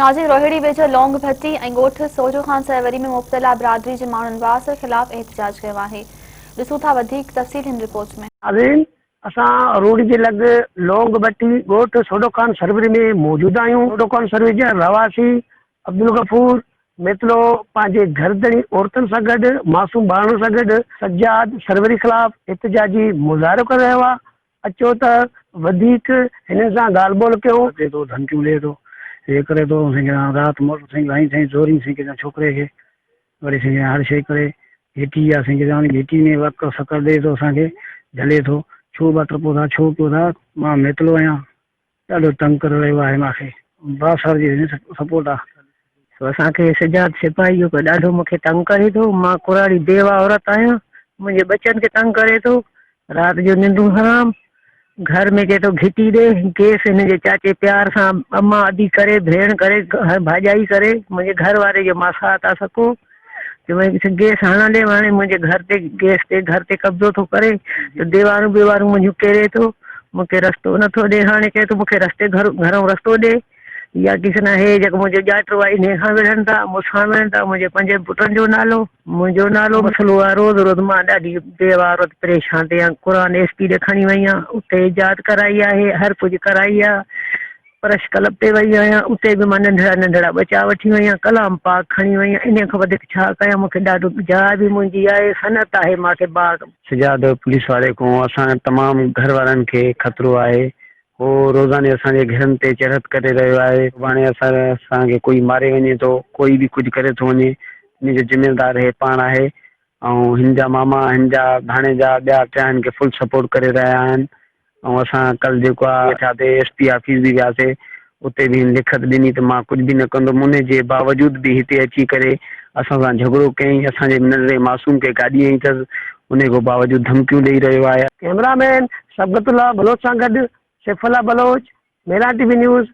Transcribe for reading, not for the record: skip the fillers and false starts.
ناظرين روهڙي ويجهو لونگ ڀٽي ۽ ڳوٺ سوجو خان سروري ۾ مبتلا برادري جي ماڻهن بااثر خلاف احتجاج ڪيو آهي. ڏسون ٿا وڌيڪ تفصيل هن رپورٽ ۾. ناظرين اسان روهڙي جي لڳ لونگ ڀٽي ڳوٺ سوڍو خان سروري ۾ موجود آهيون. سوڍو خان سروري جا رهواسي عبدالغفور ميتلو پنهنجي گهر ڌڻي عورتن سان گڏ معصوم ٻارڙن سان گڏ سجاد سروري خلاف احتجاجي مظاهرو ڪري رهيو آهي. اچو ته وڌيڪ هنن سان ڳالهه ٻولهه ڪيون. اچي ٿو ڌمڪيون ڏئي ٿو هي ڪري ٿو سائين ڪيان رات موٽر سائيڪل هنئي سائين زوري سائين ڪيان ڇوڪري کي وري سائين ڪيان هر شي ڪري گهٽي آ سائين ڪيان گهٽي ۾ وڪ سڪر ڏئي ٿو اسان کي جهلي ٿو ڇو ٻا ٽپو ٿا ڇو ڪيو ٿا مان ميتلو آهيان ڏاڍو تنگ ڪري رهيو آهي مان کي بااثر جي سپورٽ آ. سو اسان کي سجاد سپاهي جو ڏاڍو مون کي تنگ ڪري ٿو. مان ڪراڙي بيواهه عورت آهيان. منهنجي ٻچن کي تنگ ڪري ٿو. رات جو ننڊون حرام. گهر ۾ چئي ٿو گهٽي ڏي. گيس هن جي چاچي پيار سان امان ادي ڪري ڀيڻ ڪري ڀاڄائي ڪري منهنجي گهر واري جو ماسات آ سڪو. چوي گيس هڻندي هاڻي منهنجي گهر تي گيس تي گهر تي قبضو ٿو ڪري ته ديوارون بيوارون منهنجون ڪيري ٿو مون کي رستو نٿو ڏي هاڻي چئي ٿو مون کي رستي گهر گهرئون رستو ڏي يا ڪس نه هي جيڪو منهنجو ڄاٽو آهي انهي کان وڙهن ٿا مون سان وڙهن ٿا منهنجي پنهنجي پٽن جو نالو منهنجو نالو مسئلو آهي روز روز مان ڏاڍي بيواهه عورت پريشان ٿي آهيان قرآن ايس پي ڏي کڻي وئي آهيان اتي ايجاد ڪرائي آهي هر ڪجهه ڪرائي آهي پريس ڪلب تي وئي آهيان اتي به مان ننڍڙا ننڍڙا ٻچا وٺي وئي آهيان ڪلام پاڪ کڻي وئي آهيان انهي کان وڌيڪ ڇا ڪيان مون کي ڏاڍو جاء به منهنجي آهي صنعت آهي مان کي باغ سجاد پوليس واري کان اسان تمام گهر وارن کي خطرو آهي هو روزاني اسان جي گهرن تي چڙهت ڪري رهيو آهي سڀاڻي اسان اسان کي ڪوئي ماري وڃي ٿو ڪوئي به ڪجهه ڪري ٿو وڃي ان جو ذميدار هي پاڻ آهي ۽ هن جا ماما هن جا ڀاڻيجا ٻيا ٽيا هن کي فل سپورٽ ڪري رهيا آهن ۽ اسان ڪل جيڪو آ ٿيا تي ايس پي آفيس به وياسي اتي به هن لکت ڏني ته مان ڪجهه به نه ڪندم ان جي باوجود به هتي اچي ڪري اسان سان جهڳڙو ڪيائين اسان جي ننڍڙي معصوم کي گاڏي هنئي اٿس ان کان باوجود ڌمڪيون ڏئي رهيو آهي. ڪئميرا مين صبغت الله بلوچ سان گڏ Saif Ullah Baloch, Mehran T V news.